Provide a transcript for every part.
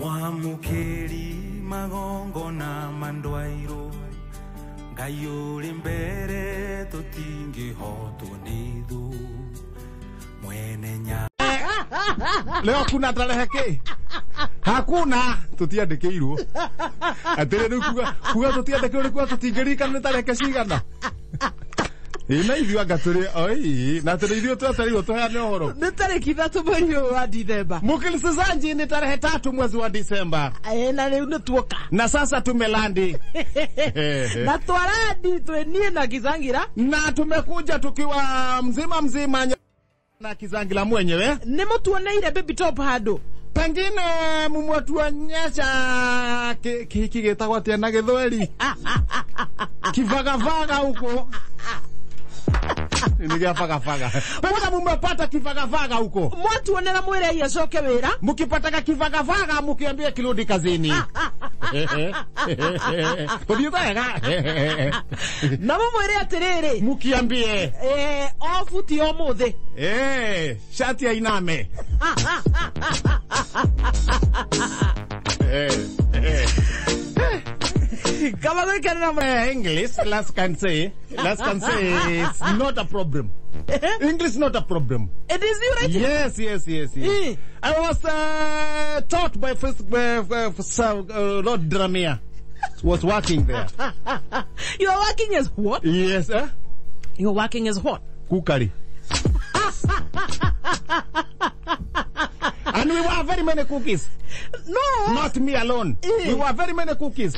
Mwamukeri magongona mandwairo Ngai uri mbere tutingihotwo ni thu mwene nya. Leo kuna tarehe ki? Hakuna tutiandikirwo. Atire riu kuga tutiandikirwo kuga tutingirikana ni tarehe cigana. Ĩ na ithuĩ anga tũrĩ oi na tũrĩ ithuĩ twetereirwo tũheane ũhoro. Nĩ tarĩki 3 mweri ũyũ wa Dithemba. Mukilisanji ni tarehe 3 mwezi wa Disemba. Na rĩu nĩ tuoka. Na sasa tumelandi. Na twarandi twĩ niĩ na Kizangira. Na tumekuja tukiwa mzima mzima na Kizangira mwenyewe. Nĩ mũtuoneire baby top handũ. Pengine mumwatuonyesha kihiki gĩtagwo atĩa na Gĩthweri. Kivagavaga huko. Ni gĩa fagafaga. Pengine mumepata kivagavaga huko. Mwatuonera mwĩrei acoke wĩra. Mukipataka kivagavaga mukiambia kirudi kazini. Tũthiĩte wega. Na mũmwĩre atĩrĩrĩ. Mukiambie. Off ti ũmũthĩ. Shati ya iname. Kama gwĩkenera English, let's can say it's not a problem. English not a problem. It is you right? Yes. I was taught by first Lord Dramia. Was working there. You are working as what? Yes. You are working as what? Cookery. And we were very many cookies. No. Not me alone. We were very many cookies.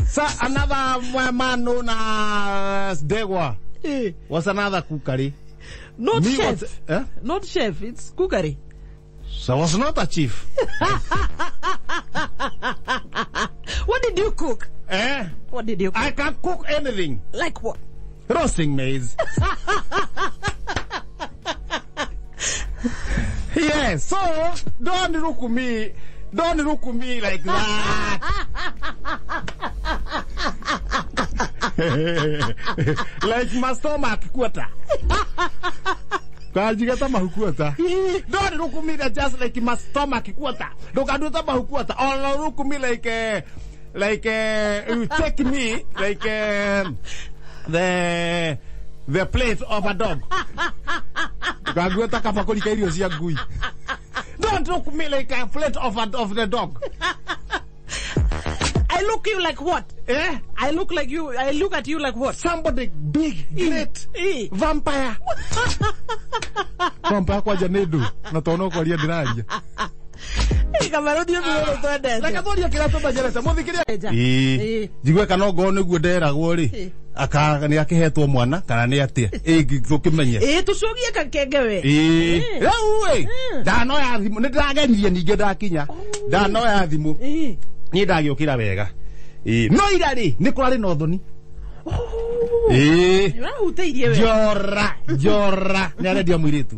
So another man known as Degwa was another cookery. Not me chef. Was, Not chef, it's cookery. So I was not a chief. What did you cook? What did you cook? I can cook anything. Like what? Roasting maize. Yes, so don't look at me. Don't look at me like that. Like my stomach quarter. Kajigata mahukuata. Don't look at me just like my stomach quarter. Don't do that mahukuata. Or look at me like you take me like the plate of a dog. Kagueta kabakuli ka irio cia ngui. Don't look at me like a plate of the dog. I look you like what? I look like you. I look at you like what? Somebody big, great, vampire. Vampire kwanja nĩ ndũ na to no kwaria ndĩraria. Kamarũthi ũndũ twendete. Reke twarie kĩrĩa tũmenyerete mũthikĩria. Njigue kana ongorwo nĩguo nderagwo rĩ. Aka nĩ akĩhetwo mwana kana nĩ atĩa? Tũkĩmenye. Tũcogie kakenge we. Rĩu ĩ ndanoya thimũ nĩ ndĩrageririe ningĩ ndakinya. Ndanoya thimũ. Niĩ ndagĩũkĩra wega. No ira rĩ nĩ kũrarĩ na ũthoni. Nĩũrahutĩirie we. Njora nĩ arendia mũirĩtu.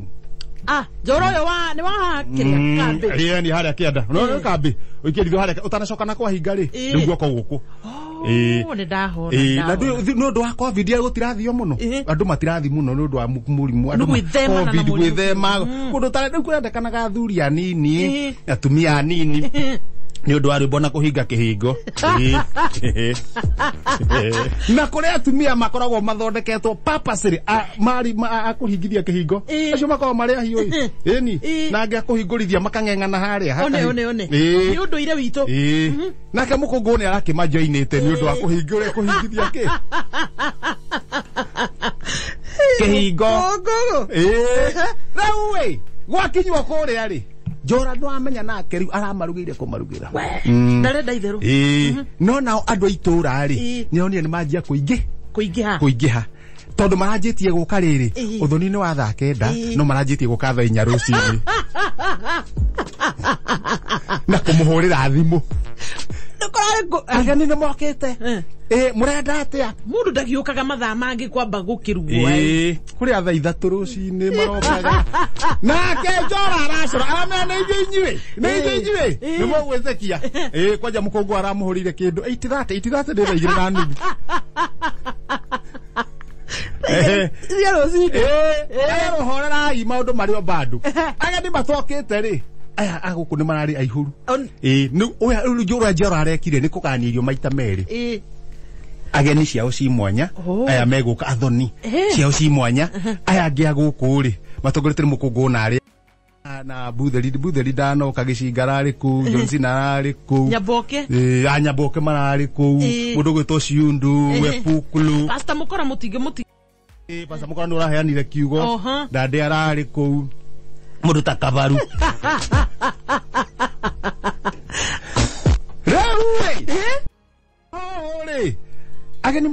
Njora ũyũ wa nĩ wa kĩrĩa kambĩ. Ĩĩ harĩa kĩanda. No nĩ kambĩ. Ũikĩrithio harĩa ũtanacoka na kwahinga rĩ rĩu guoko gũkũ. Nĩ ndahona. Na nĩ ũndũ wa COVID gũtirathio mũno. Andũ matirathi mũno nĩ ũndũ wa mũrimũ. Andũ COVID gwĩthema. Kũndũ ta rĩu kũrendekanaga athuri anini, atumia anini. Nĩ ũndũ wa rwĩmbo na kũhinga kĩhingo. Na kũrĩ atumia makoragwo mathondeketwo purposely marĩ a kũhingithia kĩhingo. Acio makoragwo marĩ ahiũ. Ĩni na angĩ a kũhingũrithia makang'eng'ana harĩa. One. Nĩ ũndũire witũ. Nake mũkũngũ nĩ arakĩmajoinĩte nĩ ũndũ wa kũhingũra kũhingithia kĩ? Kĩhingo. Rĩu ĩ gwakinywo kũrĩa rĩ Njora ndwamenya nake rĩu aramarugĩire kũmarugĩra. Ndarenda itherũ. No nao andũ a itũũra rĩ nĩonire nĩ manjia kũingĩha. Tondũ maranjĩtie gũka rĩrĩ ũthoni-inĩ wa thaa 9 no maranjĩtie gũka thaa 4 rũcinĩ. Na kũmũhũrĩra thimũ. Ageni nĩ mokĩte. Mũrenda atĩa? Mũndũ ndagiũkaga mathaa mangĩ kwamba gũkĩrugwo. Kũrĩ thaa 3 rũcinĩ marokaga. Nake Njora aracora aramenya nĩ ithuĩ inyuĩ. Nĩ mũgwĩtĩkia. Kwanja mũkũngũ aramũhũrĩire kĩndũ 8:30 8:30 nĩ thaa 2:30. Cia rũcinĩ. Rũhorerai maũndũ marĩ o bado. Ageni matokĩte rĩ Aya a gũkũ nĩ mararĩ aihũru. Ĩĩ, rĩu ũrĩa Njoro arekire nĩ kũgania irio maita merĩ. Ageni ciao ci mwanya, aya megũka athoni ciao ci mwanya, aya angĩ a gũkũ rĩ matongoretie nĩ mũkũngũ na arĩa na Butheri ndanoka, Gĩcinga ararĩ kũu, Johnson ararĩ kũu, Nyaboke. Ĩĩ, a Nyaboke mararĩ kũu, mũndũ ũgwĩtwo Ciundu, Wepukulu. Pastor Mukora mutige mutige. Ĩĩ, Pastor Mukora nĩ ũraheanire kiugo. Ndande ararĩ kũu, mũndũ ta Kabaru. Rĩu rĩ, rĩ ageni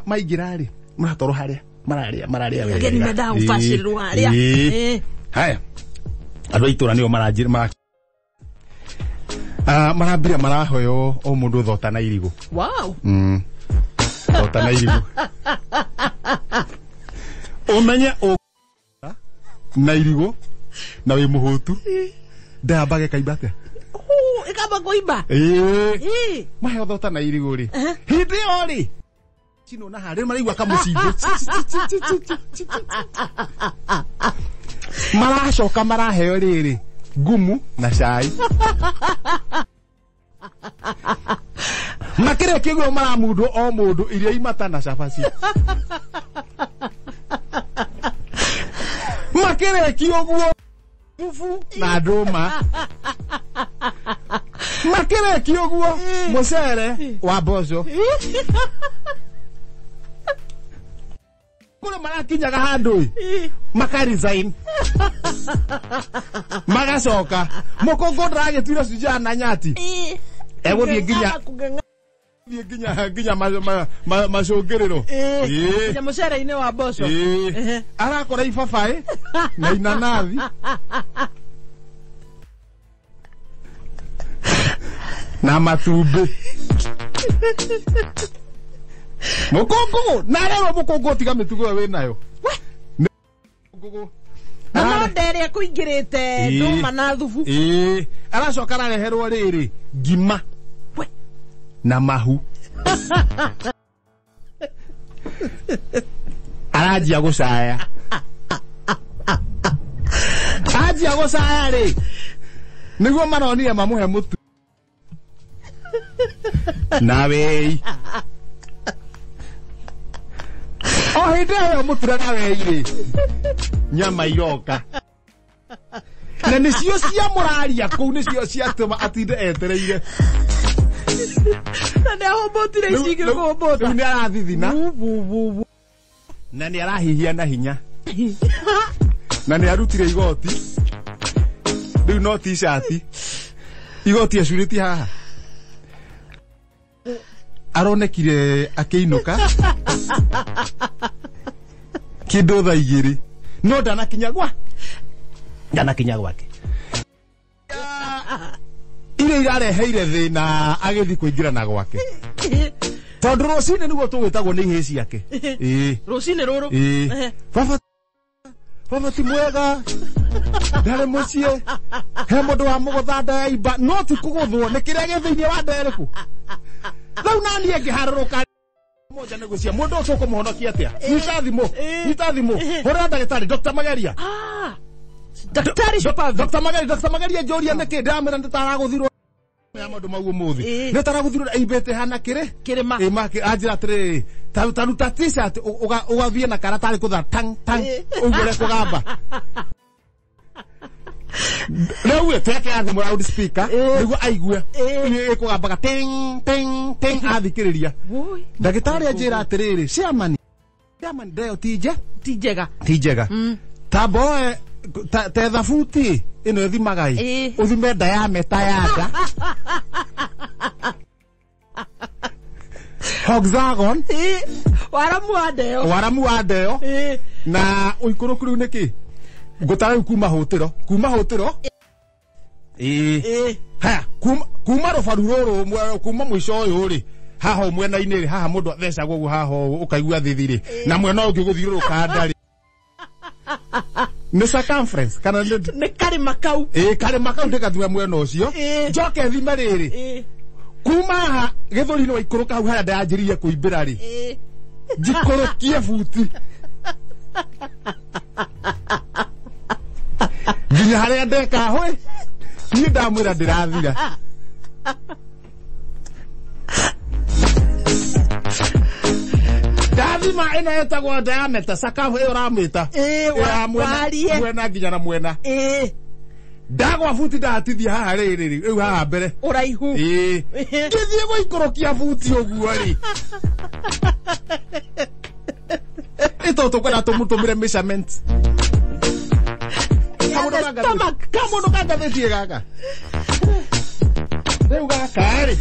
maingĩra rĩ maratwarwo harĩa mararĩa wega. Ageni mendaga gũbacĩrĩrwo harĩa. Haya, andũ a itũra nĩo maranjĩra marambire marahoyo o mũndũ thota na irigũ. Wow. Thota na irigũ. Ũmenye na irigũ na wĩ mũhũtu ndambage kaimba atĩa? Ĩkamba kũimba. Ĩĩ. Maheo thota na irigũ rĩ, hĩndĩ ĩyo rĩ cinwo na harĩa maraigua kamũcingũ. Maracoka maraheo rĩrĩ ngumu na cai. Makĩrĩkia ũguo maramundwo o mũndũ irio imata na cabaci. Makĩrĩkia ũguo thubu na ndũma. Makĩrĩkia ũguo mũcere wa mboco. Kũrĩa marakinyaga handũ ĩ maka resign magacoka mũkũngũ ndaragĩtuire Shujaa na Nyati egũthiĩ nginya macũngĩrĩro. Nginya mũcere-inĩ wa mboco. Arakora ibabaĩ na inanathi na matumbĩ. Mũkũngũ na rĩu mũkũngũ tiga mĩtugo ĩyo wĩnayo. Na no nderĩa kũingĩrĩte ndũma na thubu. Aracoka arareherwo rĩrĩ ngima na mahu. Aranjia gũcaya. Anjia gũcaya rĩ nĩguo maronire mamũhe mũtu na wei. O hĩndĩ ĩyo mũtura na wei rĩ nyama iroka na nĩcio cia mũraria kũu, nĩcio ciatũma atinde etereire. Na nĩahũmbũtire ici ingĩ kũhũmbũta. Rĩu nĩarathithina na nĩarahihia na hinya na nĩarutire igoti. Rĩu no t-shirt igoti acurĩtie haha. Aronekire akĩinũka kĩndũ thaa igĩrĩ no ndanakinya gwa ndanakinya gwake. Iria irareheire thĩna agĩthiĩ kũingĩra na gwake tondũ rũcinĩ nĩguo tũgwĩtagwo nĩ ihĩĩ ciake. Rũcinĩ rũrũ. Baba ti mwega ndarĩ mũciĩ, he mũndũ wa mũgũtha nda ya imba no ti kũgũthwo nĩ kĩrĩa gĩ thĩinĩ wa nda ĩrĩkũ. Rĩu naniĩ ngĩharũrũka moja nĩ gũcia mũndũ ũcio ũkũmũhonokia atĩa? Nyita thimũ, nyita thimũ, hũrĩra ndagĩtarĩ Dr. Mageria. Daktari Shupavu. Dr. Mageria, Dr. Mageria njũria nĩkĩ ndĩramwĩra nĩtaragũthirwo ya maũndũ mau ũmũthĩ. Nĩtaragũthirwo aimbĩte hana kĩrĩ? Kĩrĩma. Anjĩra atĩrĩrĩ, taruta t-shirt ũgathiĩ na karatarĩ kũtha tang tang ũguo ũrĩa kũgamba. Rĩu teke athimũ loud speaker nĩguo aigue ĩkũgambaga ting ting ting athikĩrĩria. Ndagĩtarĩ anjĩra atĩrĩrĩ, chairman, chairman ndeo ti njega. Ti njega. Tamboe tetha buti ĩno ĩthimaga ĩ ũthime diameter ya nda. Hexagon. Waramu wa ndeo. Waramu wa ndeo. Na ũikũrũku rĩu nĩkĩ? Ngũtara rĩu kuma hũtĩro. Kuma hũtĩro. Haya, kuma rũbaru rũrũ, kuma mũico ũyũ rĩ, haha mwena-inĩ rĩ, haha mũndũ athecagwo ũguo haha ũũ, ũkaigua thithi rĩ, na mwena ũngĩ gũthiũrũrũka nda rĩ. Nĩ circumference kana nĩ karĩma kau. Karĩma kau ndĩgathime mwena ũcio. Njoke thime rĩrĩ. Kuma haha gĩthũri-inĩ waikũrũka hau harĩa ndanjĩrĩirie kũimbĩra rĩ. Njikũrũkie buti. Nginya harĩa ndeka hũĩ. Niĩ ndamwĩra ndĩrathira. Ndathima ĩno ĩtagwo diameter sakafu ĩyo ũramĩta. Ĩĩ, Ya mwena warie. Mwena nginya na mwena. Ĩĩ. Ndagwa buti ndatithia haha rĩrĩ rĩu haha mbere. Ũraihu. Ĩĩ. Ngĩthiĩ gũikũrũkia buti ũguo rĩ. Ĩto tũkwenda tũmũtũmĩre measurement. Ya the stomach. Kamũndũ ka ngathĩti gaka. Rĩu gaka rĩ.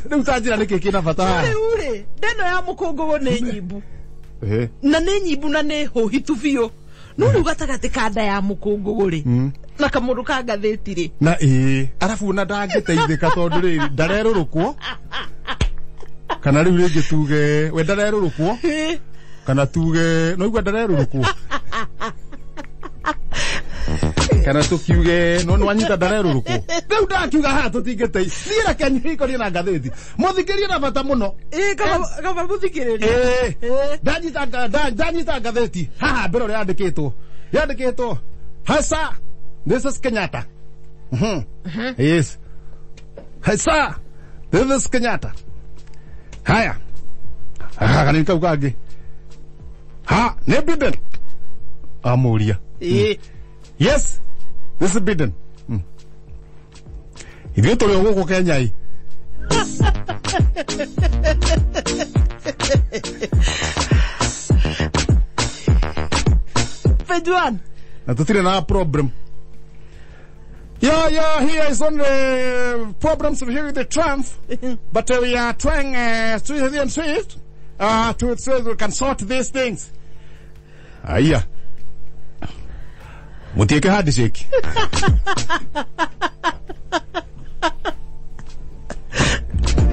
Rĩu ta njĩra nĩkĩ kĩna bata haha. Rĩu rĩ, ndeno ya mũkũngũgũ nĩ nyimbu. Ĩĩ. Na nĩ nyimbu na nĩ hũhitu biũ. No rĩu gatagatĩ ka nda ya mũkũngũgũ rĩ, na kamũndũ ka ngathĩti rĩ. Na ĩĩ arabu na ndangĩteithĩka tondũ rĩrĩ ndarerũrũkwo kana rĩu rĩngĩ tuge we ndarerũrũkwo Ĩĩ. kana tuge no igua ndarerũrũkwo kana tukiuge no nĩwanyita ndarerũrũkwo rĩu ndakiuga haha tũtingĩtei niĩ reke nyikorie na ngathĩti mũthikĩrie na bata mũno. Ĩĩ, kaba mũthikĩrĩrie. Ĩĩ. Ĩĩ. Ndanyita ngathĩti haha mbere ũrĩa yandĩkĩtwo hasa this is Kenyatta. Yes, hasa this is Kenyatta. Haya kanini kau kangĩ ha nĩ Biden amũria. Ĩĩ. Yes, this is Biden. Ithuĩ tũrĩ o gũkũ Kenya ĩ. Page 1. Na tutire na problem. Yeah, here is only problems here with the Trump, but we are trying swift and swift to so we can sort these things. Aya. Mutieke handshake.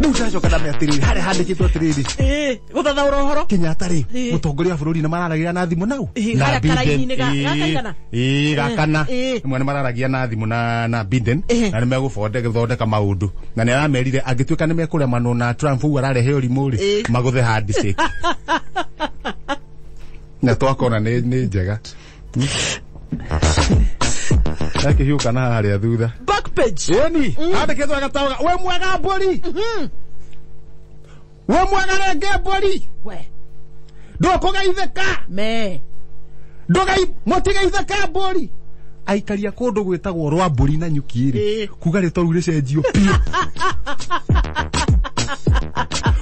Rĩu ndacoka ndamenya atĩrĩrĩ harĩa handĩkĩtwo atĩrĩrĩ Ĩĩ, gũthathaũra ũhoro. Kenyatta rĩ Ĩĩ. mũtongoria wa bũrũri nĩ mararagia na thimũ nau. Ĩĩ, Na harĩa Biden. karaini-inĩ Ĩĩ, gaka igana. ĩĩ gakana Ĩĩ. rĩmwe nĩ mararagia na thimũ na Biden Ĩĩ. na nĩ megũthondeka maũndũ na nĩ aramerire angĩtuĩka nĩ mekũremanwo na Trump ũguo ararehe ũrimũ rĩ Ĩĩ. magũthe handshake na twakona nĩ njega akĩhiũka na harĩa thutha. Back page. Ĩni handĩkĩtwo gataũga we mwega mbũri we mwega renge mbũri We. ndũkũgeithĩka Me. ndũgai mũtigeithĩka mbũri aikaria kũndũ gwĩtagwo rwa mbũri na nyuki rĩ Ĩĩ. kuga rĩtwa rĩu rĩcenjio biũ.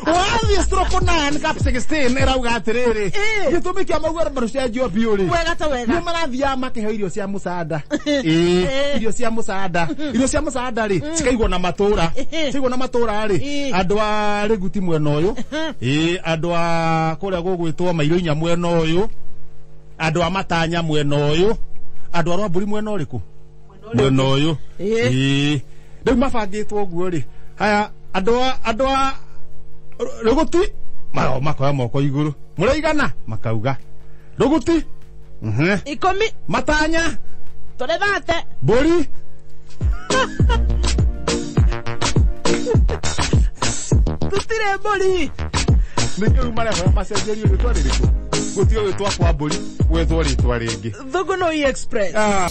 Wathiĩ stroke 9 cap 16 ĩrauga atĩrĩrĩ Ĩĩ. gĩtũmi kĩa mauga rũcenjio biũ rĩ Wega ta wega. nĩ marathiaga makĩheo irio cia mũcanda. Ĩĩ, irio cia mũcanda irio cia mũcanda rĩ cikaigwo na matũra Ĩĩ. cikaigwo na matũra rĩ Ĩĩ. andũ a rĩguti mwena ũyũ ĩĩ andũ a kũrĩa gũgwĩtwo mairũ inya mwena ũyũ andũ a matanya mwena ũyũ andũ a rwambũri mwena ũrĩkũ mwena ũyũ. Ĩĩ. Ĩĩ. Rĩu mabangĩtwo ũguo rĩ haya andũ a rũgũti makoya moko igũrũ mũraigana makauga rũgũti. 10. Matanya Tũrĩ thate. mbũri Tũtirĩ mbũri. nĩkĩo rĩu marehoya macenjerio rĩtwa rĩrĩkũ gũtige gwĩtwa kwa mbũri gwethwo rĩtwa rĩngĩ. Thũngũnũi Express. Ah.